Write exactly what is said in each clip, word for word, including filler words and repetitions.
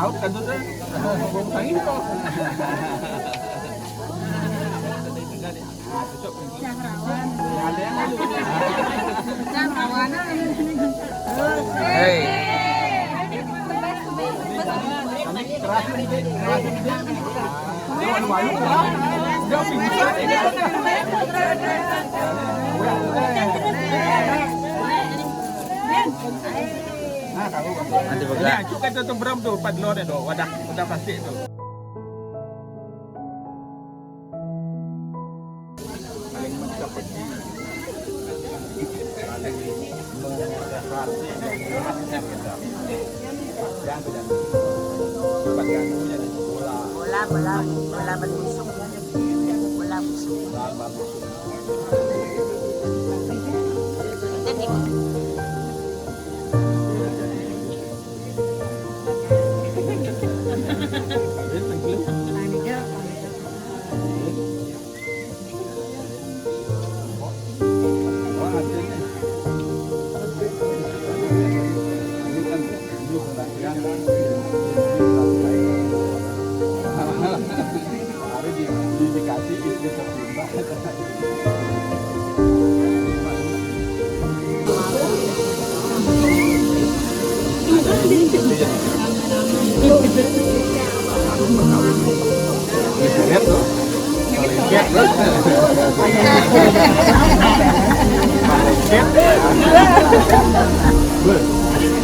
Tahu kan tu dah. Bung Sangin kau. Nah, cocok. Hei. Nanti pegang. Ini ancu kata tu beram tu, padlon tu, wadah, wadah plastik tu. Paling mencapai, paling menghormati dan menghormatkan kita. Yang tidak, sebagai anunya bola. Bola, bola, bola bermusuh. Bola musuh. Bola bermusuh. Jadi,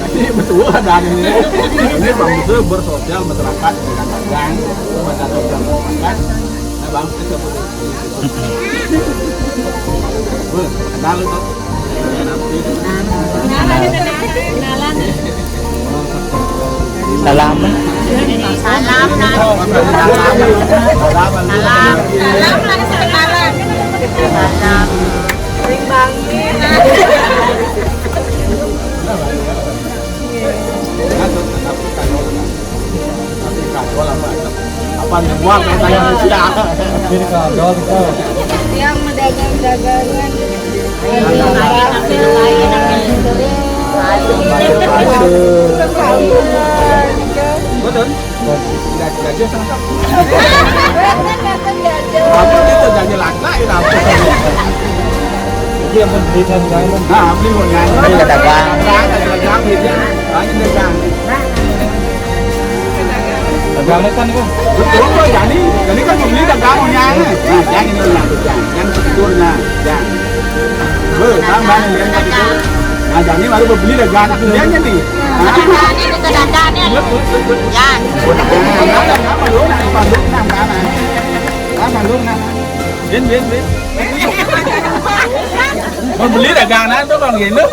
Ini betul ada ini. Ini bagus bersosial masyarakat, dengan dagang, masyarakat, masyarakat. Nah, bagus kita boleh. Wah, kenal tu. Salam. Salam, Nak. Salam. Salam, Nak. Salam. Salam. Ring bangin. Apa yang buat katanya manusia? Jadi kalau kita yang mendagang dagangan. Betul. Gaji sama. Apa dia tu gaji langka ya apa? Jadi yang pun beli kan kan. Nah, beli mau nyanyi. Beli dagang. Dagang, dagang, dia. Banyak dagang. Dagang kan tu. Betul tu, jadi, jadi kan beli dagang mau nyanyi. Nah, jadi ni lah, jangan, jangan betul nah, jangan. Ber, tambah ni, jangan betul. Nah, jadi baru beli dagang. Dia ni. Nah. Ini bukan dagang ni. Jangan. Jangan, jangan, jangan, jangan, jangan. Jangan, jangan, jangan. Bin, bin, bin. Mau beli dagang nah tu bang gitu.